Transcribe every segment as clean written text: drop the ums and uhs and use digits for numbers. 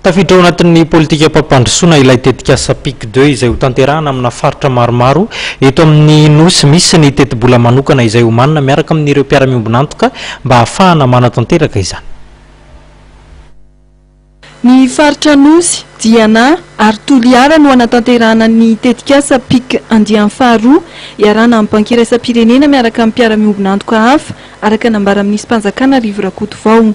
Tafiditra ao anatin'ny politikam-pampandrosoana ilay tetikasa PIC 2 izay hotanterahana amina faritra maromaro eto amin'ny Nosy. Misy ny tetibola manokana izay homanina miaraka amin'ireo mpiara-miombon'antoka mba hahafahana manatanteraka izany. Ny faritra Anosy, Diana ary Toliara no hanatanterahana ny tetikasa Pic andiany faharoa iarahana amin'ny Banky iraisam-pirenena miaraka amin'ny mpiara-miombon'antoka hafa, araka ny nambaran'ny minisi-panjakana Rivo Rakotovao.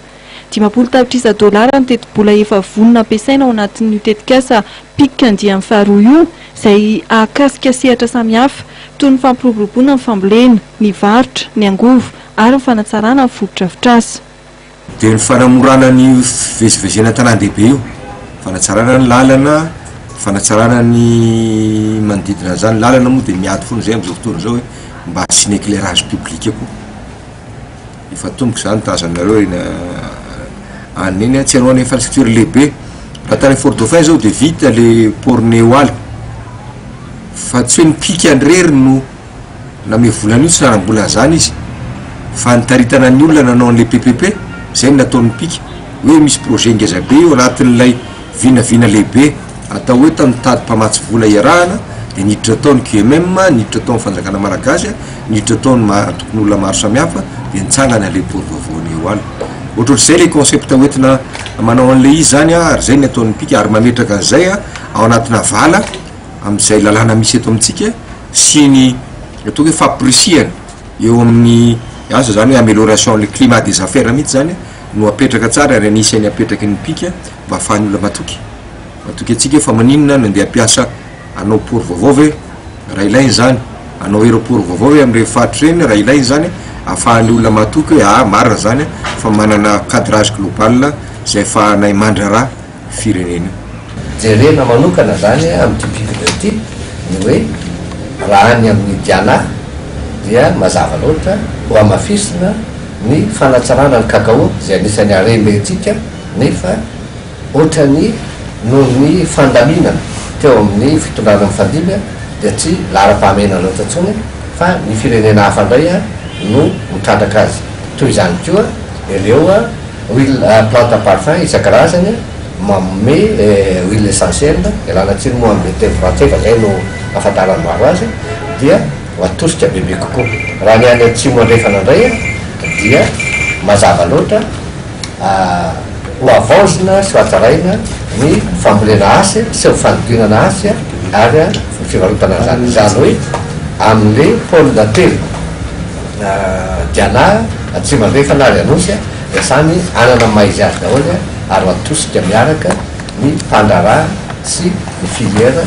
50 tapitrisa dolara ny tetibola efa vonona ampiasaina ao anatin'io tetikasa Pic andiany faharoa io, izay hahakasika sehatra samihafa toy ny fampiroboroboana ny fambolena, ny varotra, ny angovo ary ny fanatsarana ny fotodrafitrasa. Dia ny fanamorana ny fivezivezena an-tanàn-dehibe io, fanatsarana ny lalana, fanatsarana ny manodidina an'izany, lalana moa dia miady foana izay amin'izao fotoana izao hoe mba asiana éclairage public koa, efa atomboka izany tazanareo eny any eny an, tsy hanao infrastructure lehibe, raha tany Fort Dauphin izao dia vita le port Nehoala, fa tsy hoe ny pikany irery no. Nanome vola an'io tsy nanam-bola an'izany izy fa nitaritana ny olona nanao an'ilay PPP, izay no nataon'ny pika, hoe misy projet ngeza be io anatin'ilay vinavina lehibe atao hoe mitady mpamatsy vola iarahana dia niditra tao ny QMM, niditra tao ny fanjakana malagasy, niditra tao ny antokon'olona maro samihafa dia nitsangana ilay port vaovao ny Ehoala. Ohatrohatr'izay ilay concept hoentina manao an'ilay izy izany ary izay no ataon'ny pika ary mametraka an'izay ao anatina vala amin'izay lalàna misy eto amintsika sy ny atao hoe famporisihana eo amin'ny asa zany hoe amélioration le climat des affaires mihitsy zany no apetraka tsara ary anisan'ny apetraky ny pika mba ahafahan'ny olona matoky matoky antsika hoe fa maninona no andeha hampiasa hanao port vaovao ve raha ilaina izany hanao aéroport vaovao ve amin'ireny faritra ireny raha ilaina izany ahafahan'ny olona matoky hoe ah marina zany fa manana cadrage global izay ahafahanay mandraharaha firenena io. Jerena manokana izany amin'ity pic 2 ity ny hoe raha any amin'ny Diana dia mazava loatra ho hamafisina ny fanatsarana ny cacao izay anisan'ny harem-bentsika nefa ohatran'ny noho ny fandaminana teo amin'ny fitondrana mifandimby dia tsy laharam-pahamehana loatra intsony fa ny firenena hafa indray no mitrandraka azy. Toy izany koa ireo Huile plante à parfum isan-karazany, manome huile essentielle, ialana tsiny moa amin'ny teny frantsay fa izay no ahafantaran'ny maro azy, dia ho atosika bebe kokoa. Raha ny any atsimo andrefana indray dia mazava loatra ho havaozina sy ho hatsaraina ny fambolena hasy sy ny fanodinana hasy ary ny fivarotana an'izany. Izany hoe amin'ilay pôle telo, Diana, Atsimo Andrefana ary Anosy dia samy hanana ny maha izy azy daholo ary ho atosika miaraka ny mpandraharaha sy ny filière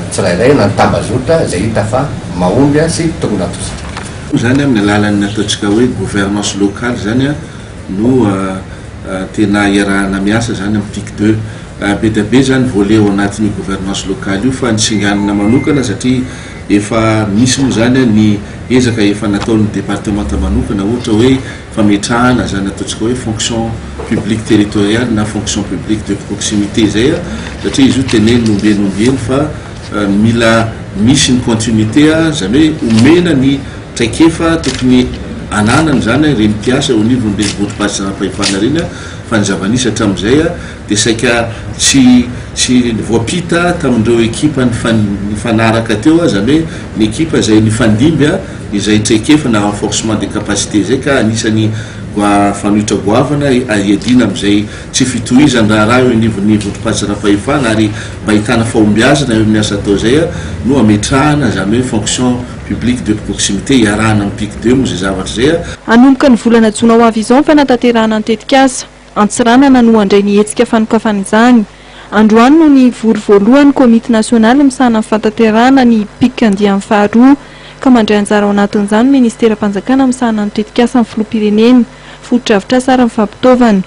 tsirairay na ny tambazotra izay hita fa mahomby sy tokony hatosika. Izany amin'ny alalan'ny ataontsika hoe gouvernance locale izany no tena iarahana miasa izany amin'ny pic 2. Be dia be izany volet ao anatin'io gouvernance locale io fa ny singanina manokana satria Efa misy moa izany ny ezaka efa nataon'ny departemanta manokana ohatra hoe fametrahana izany ataontsika hoe fonction publique territoriale na fonction publique de proximité izay satria izy io tenenina ombieny ombieny fa mila misy ny continuité izany hoe omena ny traikefa tokony ananany izany ireny mpiasa eo anivon'ireny vondrom-pahatsiaram-pahefana ireny fa ny zava-nisy hatramin'izay dia saika tsy tsy voampita tamin'ireo ekipa nifanaraka teo izany hoe ny ekipa izay nifandimby izay traikefa na renforcement des capacités izay ka anisan'ny fanoitra goavana hiadiana amin'izay tsy fitohizan'ny raharaha eo anivon'ny vondrom-pahatsiaram-pahefana ary mba ahitana fahombiazana eo amin'ny asa atao izay no ametrahana izany hoe fonction publique de proximité iarahana amin'ny pic 2 moa izay zavatra izay. Hanomboka ny volana jona ho avy izao ny fanatanterahana ny tetikasa. Antsiranana no handray ny hetsika fanokafana izany. Androany no nivory voalohany komity nasionaly misahana ny fantanterahana ny Pic andiany faharoa ka mandray anjara ao anatin'izany ny ministeram-panjakana misahana ny tetikasan'ny filoham-pirenena, fotodrafitrasa ary ny fampitaovana,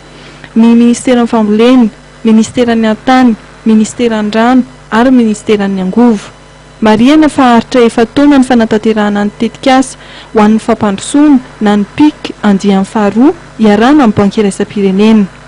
ny ministeran'ny fambolena, ministeran'ny atany, ministeran'ny rano ary ny ministeran'ny angovo. Marihana fa haharitra efa-taona ny fanatanterahana ny tetikasa ho an'ny fampandrosoana na ny Pic andiany faharoa iarahana amin'ny Banky iraisam-pirenena.